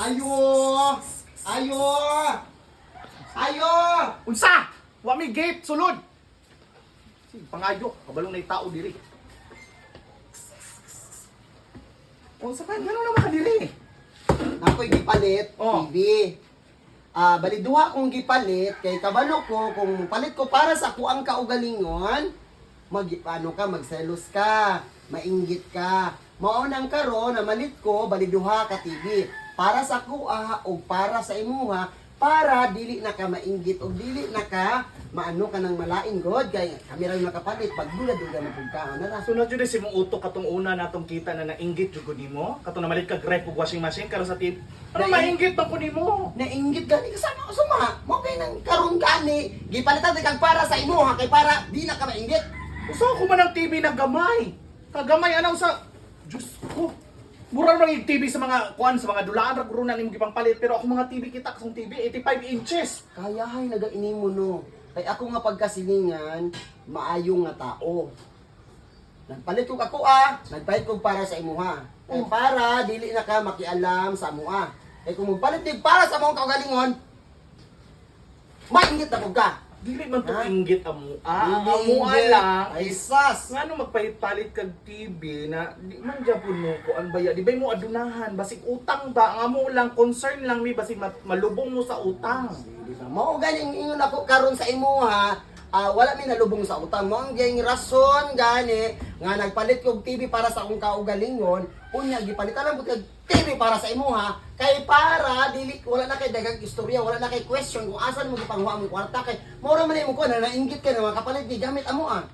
Ayo! Ayo! Ayo! Unsa? Wa mi gate sulod. Sige, pangayo, kabalong na tao diri. Unsa ka ngano naman ka diri? Ako'y gipalit, Oh. TV. Ah, bali duha kong gipalit kay kabalo ko kung palit ko para sa kuang kaugalingon, mag ano ka, magselos ka, mainggit ka. Mao nang karon na malit ko bali duha ka TV para sa kuha o para sa imuha, para dili na ka mainggit o dili na ka maano ka ng malain god kay kami ra yung nakapalit pagdula-dula na pud ka na ra. Sunod jud si mong utok katong una natong kita na nainggit jud ko nimo, katong namalit ka ref ug washing machine karon sa tip. Pero mainggit man ko nimo. Nainggit gani kasama ko suma mo kay nang karon gani gipalitan kag para sa imuha kay para di na ka mainggit. Usa ko man ang TV na gamay. Kagamay ana usa. Diyos ko. Mura man yung TV sa mga kuan sa mga dulaan ra guro na nimo gipangpalit, pero ako mga TV kita kasong TV 85 inches. Kaya hay nagaini mo no kay ako nga pagkasilingan maayo nga tao. Nagpalit ko ako ah, nagpalit ko para sa imuha. Kay para dili na ka makialam sa amoa. Kay kung magpalit dig para sa among kaugalingon, mainggit na pud ka. Dili man to Ha? inggit amo. Ah, Dili amo inggit. lang. Ay sas. Ngano magpalit-palit kag TV na di man gyapon mo ko an baya, di ba mo adunahan basig utang ba ang amo lang concern lang mi basig malubong mo sa utang. Di ba? Mao ganing ingon ako karon sa imuha, ah, wala mi nalubong sa utang. Mao ang gayng rason gani nga nagpalit kog TV para sa akong kaugalingon, unya gipalitan lang pud kag TV para sa imuha kay para dili wala na kay daghang istorya, wala na kay question kung asan mo gipanghuha ang kwarta kay mao ra man imong kuan na nainggit ka na makapalit ni gamit amo ah.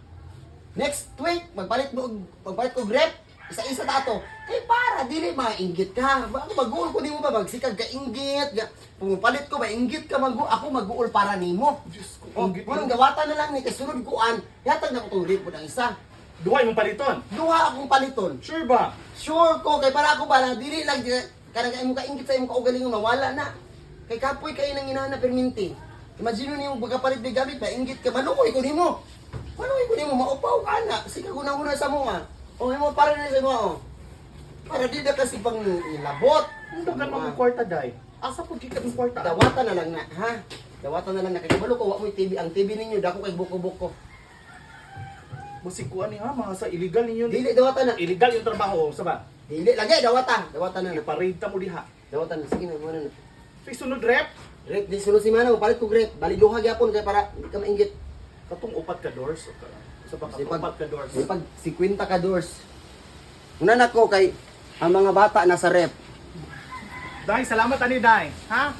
Next week magpalit mo magpalit og rep, isa-isa ta ato. Kay para dili mainggit ka. Ako mag-uol ko nimo ba magsikag ka inggit. Pumapalit ko mainggit ka mag ako mag-uol para nimo. Diyos ko, Oh, inggit. walang gawatan na lang ni kay sunod kuan, yatag na ko tong rep ang isa. Duha imong paliton. Duha akong paliton. Sure ba? Sure ko kay para ako ba na dili lang kanang kay imong kainggit sa imong kaugalingon mawala na. Kay kapoy kay nang inana perminti. Imagine nimo pagkapalit di gamit mainggit ka, maluoy ko nimo. Maluoy ko nimo maupaw ka na. Sige guna-guna sa mo ah. O imo para na sa mo oh. Para di na kasi pang ilabot. Kung dagan mo kwarta day. Asa pud gikan ang kwarta? Dawatan na lang na, ha? Dawatan na lang na kay kabalo ko wa mo'y TV, ang TV ninyo dako kay buko-buko. Basig kuan ni ha mga sa illegal ninyo. Dili dawatan na. Illegal yung trabaho sa ba? Dili lagi dawata, dawatan na. Iparade ta mo diha. Dawatan na, sige na mo na. So sunod rep Rep, di sunod si Manong, palit ko rep. Bali duha gyapon kay para hindi ka mainggit. katong upat ka doors o ka. Sa ba Kasi katong upat ka doors. Pag 50 ka doors. Una na ko kay ang mga bata nasa rep. Day, salamat ani day. Ha?